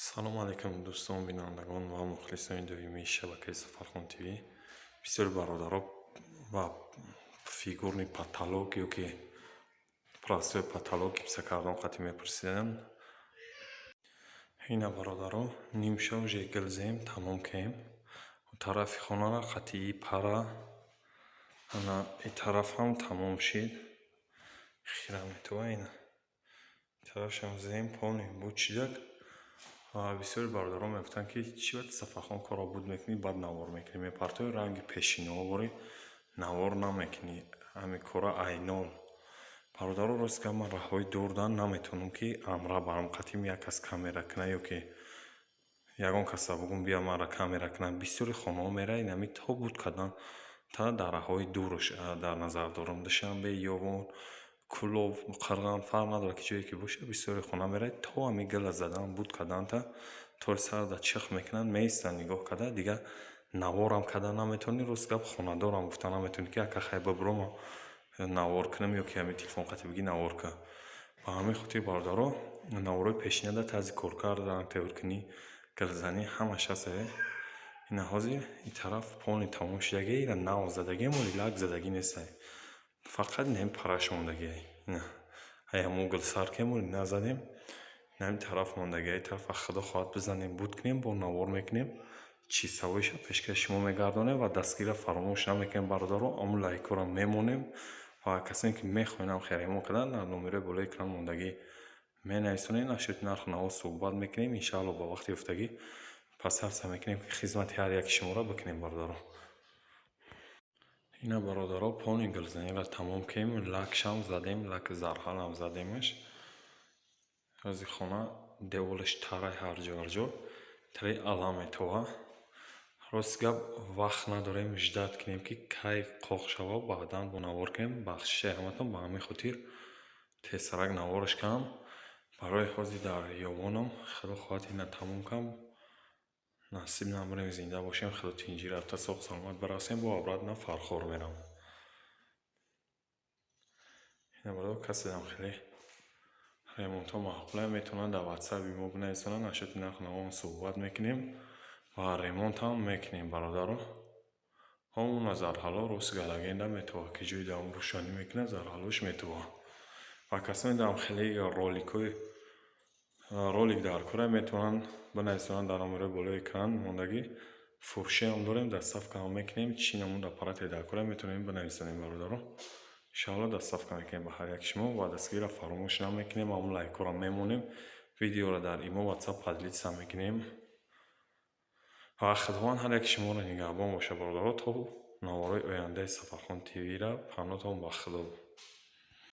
Салому алайкум, дӯстон, бинандагон ва мухлисони доимии шабакаи Сафархон ТВ. Бисёри бародаро ва фигурный потолок ё ки простой потолок гипсокартон қатӣ мепурсиданд. Ина, бародаро, нимша уже гилзем, тамом кем. Тарафи хонара қатъии пара, ана и тарафам тамом шид. Хира метова, ина тарафшам зем, полный буд шидак. Бисёри бародарон мегуфтанд, ки чӣ вақти Сафархон корро буд мекунӣ, баъд навор мекунӣ, мепартои, ранги пешинао ворӣ навор намекунӣ, ҳамин кора айнол. Бародаро, рост гап, ман раҳҳои дурдан наметавонам, ки амра барам қатъим як кас камера кунад ё ки ягон каса бугум, бия, маро камера кунад. Бисёри хонаҳо меравед, ҳами то буд кардан та дар раҳҳои дуруш дар назар дорам, Душанбе, Ёвон, Кӯлоб, Қирған, фарқ надорад, ки ҷое ки бошад, бисёри хона меравед, то ҳами гила задан, буд кардан та тори сарда чих мекунанд, меистанд нигоҳ карда, дигар наворам карда наметавонӣ. Рост гап, хонадорам гуфта наметавонӣ, ки ака, хай, бибуром, навор кунам, ё ки ҳамин телефон қатӣ бигӣ, навор кун. Ба ҳамин хотир, бародаро, наворҳои пешинада тарзи коркард, рангтайёркунӣ, гилзанӣ ҳамаш ҳаст. Ина ҳозир ин тараф полный тамом шудагӣ, ира нав задагиам, оли лак задагӣ нестай, фақат ин параш мондагиай. Ина ай ҳамон гил сар кем, оли назадем, ин тараф мондагиай. Тарафа, худо хоҳад, бизанем, буд кунем, бо навор мекунем, чизҳоиша пешкаши шумо мегардонем ва дастгирро фаромӯш намекунем, бародаро, ҳамун лайкҳоро мемонем. Ва касоне ки мехоҳанд ҳам ремонт кардан, дар номерои болои экран мондагӣ менависонед, насчёти нарху наво суҳбат мекунем. Иншаалло, ба вақти ёфтагӣ пас ҳарса мекунем, ки хизмати ҳар яки шуморо бикунем, бародаро. Ина, бародаро, полный гилзаниро тамом кунем, лакшам задем, лаки зарҳалам задемаш. Ҳози хона деволаш тарай, ҳарҷо ҳарҷо тари ала метова. Рост гап, вақт надорем ждать кунем, ки кай қоқ шава, баъдан бо навор кунем. Бахшишаи ҳаматон, ба ҳамин хотир тезтарак навораш кардам. Барои ҳозир дар Ёвонам, худо хоҳад, ина тамом кардам. Насиб намурем, зинда бошем, худо тинҷӣ рафта, соғ саломат барасем, бо обратно Фархор мерам. Ина, бародар, каседам хеле ремонтҳо маъқулае, метавонанд дар ватсапи мо бинависонанд, насчёти нарху навоам суҳбат мекунем ва ремонтам мекунем, бародаро. Ҳамона зарҳало рост галагенда метова, ки ҷои давом рӯшанӣ мекунад, зарҳалош метова. Ва касоне даам хеле роликҳои ролик дар кора, метавонанд бинависонанд дар номерои болои экран мондагӣ. Фурӯшиам дорем, доставкаам мекунем. Чӣ намуд аппарате дар кора, метавонем бинависонем, бародаро. Иншоалло, доставка мекунем ба ҳар яки шумо ва дастгирро фаромӯш намекунем, ҳамон лайкҳоро мемонем, видеоро дар имо, ватсап поделиться мекунем. Ва Худованд ҳар яки шуморо нигаҳбон бошад, бародаро, то наворҳои ояндаи Сафархон ТВ-ра. Паноҳтон ба Худо.